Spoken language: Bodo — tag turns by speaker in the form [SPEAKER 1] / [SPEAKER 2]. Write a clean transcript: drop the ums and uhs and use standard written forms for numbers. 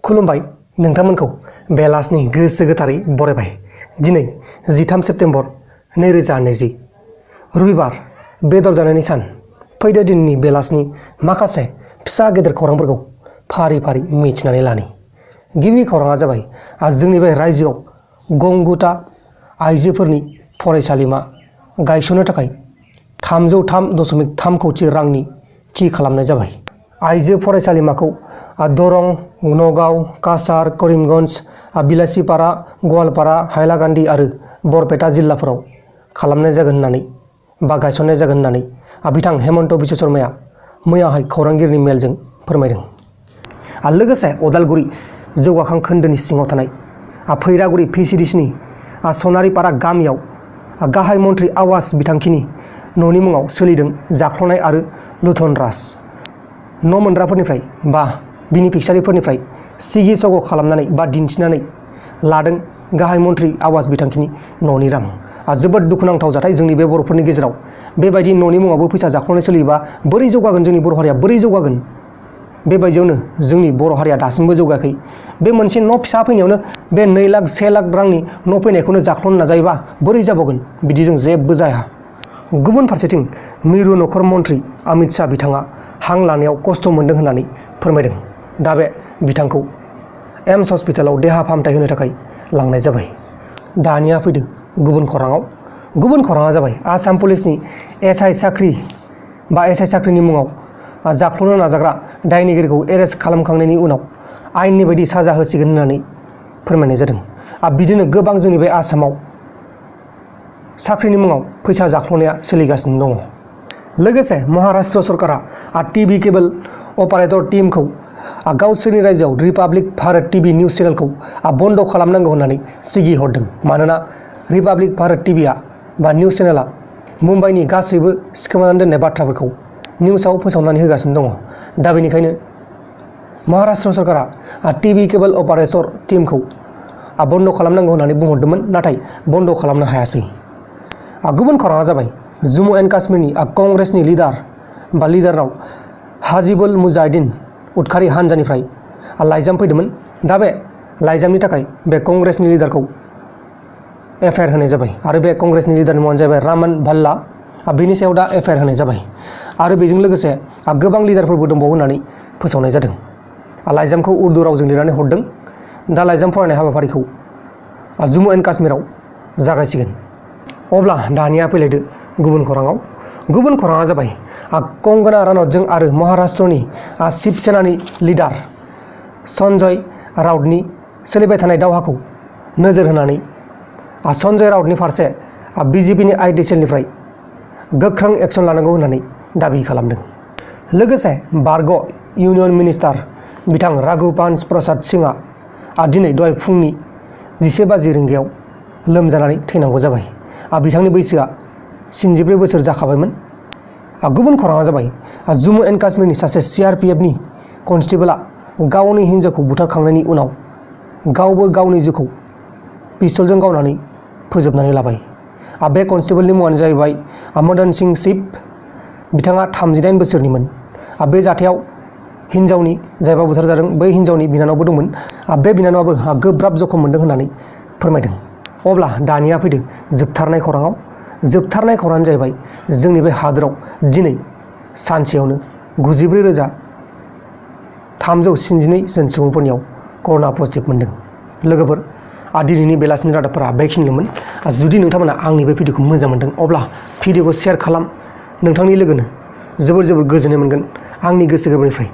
[SPEAKER 1] खुलुमबाय नोंथांमोनखौ बेलासनि गोसो गोथारै बरायबाय। दिनै 13 सेप्तेम्बर 2020 रबिबार बेदर जानायनि सान। फैदो दिननि बेलासनि माखासे फिसा गेदेर खौरांफोरखौ फारि फारि मिथिनानै लानि। गिबि खौराङा जाबाय जोंनि बे रायजोआव गंगुथा आइजोफोरनि फरायसालिमा गायसननो थाखाय 303.3 कौटि रांनि थि खालामनाय जाबाय। आइजो फरायसालिमाखौ दरं, नगाव, काछार, करिमगंज, बिलासिपारा, गवालपारा, हाइलाकान्दि आरो बरपेटा जिल्लाफोराव खालामनाय जागोन होननानै बा गायसननाय जागोन होननानै बिथां हेमन्त बिश्व शर्माया मैयाहाय खौरांगिरिनि मेलजों फोरमायदों। लोगोसे अदालगुरि जौगाखां खोन्दोनि सिङाव थानाय फैरागुरि PCDCनि सनारिपारा गामियाव गाहाय मन्थ्रि आवास बिथांखिनि न'नि मुङाव सोलिदों जाख्ल'नाय आरो लुन्थन राज। न' मोनग्राफोरनिफ्राय बा बेनिफिसियारिफोरनिफ्राय सिगि सग' खालामनानै बा दिन्थिनानै लादों गाहाय मन्थ्रि आवास बिथांखिनि न'नि रां। जोबोद दुखुनांथाव जाथाय जोंनि बे बर'फोरनि गेजेराव बेबायदि न'नि मुङावबो फैसा जाख्ल'नाय सोलियोबा बोरै जौगागोन जोंनि बर' हारिया, बोरै जौगागोन? बेबायदियावनो जोंनि बर' हारिया दासिमबो जौगायाखै। बे मोनसे न' फिसा फैनायावनो बे 2 लाख 1 लाख रांनि न' फैनायखौनो जाख्ल'नो नाजायोबा बोरै जाबावगोन? बिदिजों जेबो जाया। गुबुन फारसेथिं मिरु नखर मन्थ्रि अमित शाह बिथाङा हां लानायाव खस्थ' मोन्दों होननानै फोरमायदों। दा बे बिथांखौ एम्स हस्पिटालाव देहा फाहामथाय होनो थाखाय लांनाय जाबाय। दानिया फैदो गुबुन खौराङाव। गुबुन खौराङा जाबाय आसाम पुलिसनि SI साख्रिनि मुङाव जाख्ल'नो नाजाग्रा दायनिगिरिखौ एरेस्ट खालामखांनायनि उनाव आयेननि बायदि साजा होसिगोन होननानै फोरमायनाय जादों। बिदिनो गोबां जोंनि बे आसामाव साख्रिनि मुङाव फैसा जाख्ल'नाया सोलिगासिनो दङ। लोगोसे महाराष्ट्र सरकारा TV केबल अपारेटर टीमखौ गावसोरनि रायजोआव रिपाब्लिक भारत TV निउज चेनेलखौ बन्द' खालामनांगौ होननानै सिगि हरदों। मानोना रिपाब्लिक भारत TVआ बा निउज चेनेला मुम्बाइनि गासैबो सिखोमानानै दोननाय बाथ्राफोरखौ निउसाव फोसावनानै होगासिनो दङ। दा बेनिखायनो महाराष्ट्र सरकारा TV केबल अपारेटर टीमखौ बन्द' खालामनांगौ होननानै बुंहरदोंमोन, नाथाय बन्द' खालामनो हायासै। गुबुन खौराङा जाबाय जम्मु एन्ड काश्मीरनि कंग्रेसनि लिडारनाव हाजिबुल मुजाहिदीन उदखारि हानजानिफ्राय लाइजाम फैदोंमोन। दा बे लाइजामनि थाखाय बे कंग्रेसनि लिडारखौ FIR होनाय जाबाय आरो बे कंग्रेसनि लिडारनि मुङानो जाबाय रामन भाल्ला। बेनि सायाव दा FIR होनाय जाबाय आरो बेजों लोगोसे गोबां लिडारफोरबो दंबावो होननानै फोसावनाय जादों। लाइजामखौ उर्दु रावजों लिरनानै हरदों। दा लाइजाम फरायनाय हाबाफारिखौ जम्मु एन्ड काश्मीराव जागायसिगोन। अब्ला दानिया फैलायदो गुबुन खौराङाव। गुबुन खौराङा जाबाय कंगना रानौतजों आरो महाराष्ट्रनि शिब सेनानि लिडार सन्जय राउतनि सोलिबाय थानाय दावहाखौ नोजोर होनानै सन्जय राउतनि फारसे BJPनि IT सेलनिफ्राय गोख्रों एक्सन लानांगौ होननानै दाबि खालामदों। लोगोसे बारग' इउनियन मिनिस्टार बिथां राघुपान्च प्रसाद सिंहआ दिनै दहाय फुंनि 11 रिंगायाव लोमजानानै थैनांगौ जाबाय। बिथांनि बैसोआ 74 बोसोर जाखाबायमोन। गुबुन खौराङा जाबाय जम्मु एन्ड काश्मीरनि सासे CRPFनि कनस्टेबलआ गावनि हिन्जावखौ बुथारखांनायनि उनाव गावबो गावनि जिउखौ पिस्तलजों गावनानै फोजोबनानै लाबाय। बे कनस्टेबलनि मुङानो जाहैबाय मदन सिंह शिव। बिथाङा 38 बोसोरनिमोन। बे जाथायाव हिन्जावनि जायबा बुथारजादों बै हिन्जावनि बिनानावबो दंमोन। बे बिनानावाबो गोब्राब जखम मोन्दों होननानै फोरमायदों। अब्ला दानिया फैदो जोबथारनाय खौराङाव। जोबथारनाय खौराङानो जाहैबाय जोंनि बे हादोराव दिनै सानसेयावनो 94,372 जन सुबुंफोरनियाव कर'ना पजिटिभ मोन्दों। लोगोफोर, दिनैनि बेलासिनि रादाबफोरा बेखिनिल'मोन। जुदि नोंथांमोना आंनि बे भिडिअखौ मोजां मोनदों अब्ला भिडिअखौ शेयार खालाम। नोंथांनि लोगोनो जोबोर गोजोननाय मोनगोन आंनि गोसो गोरबोनिफ्राय।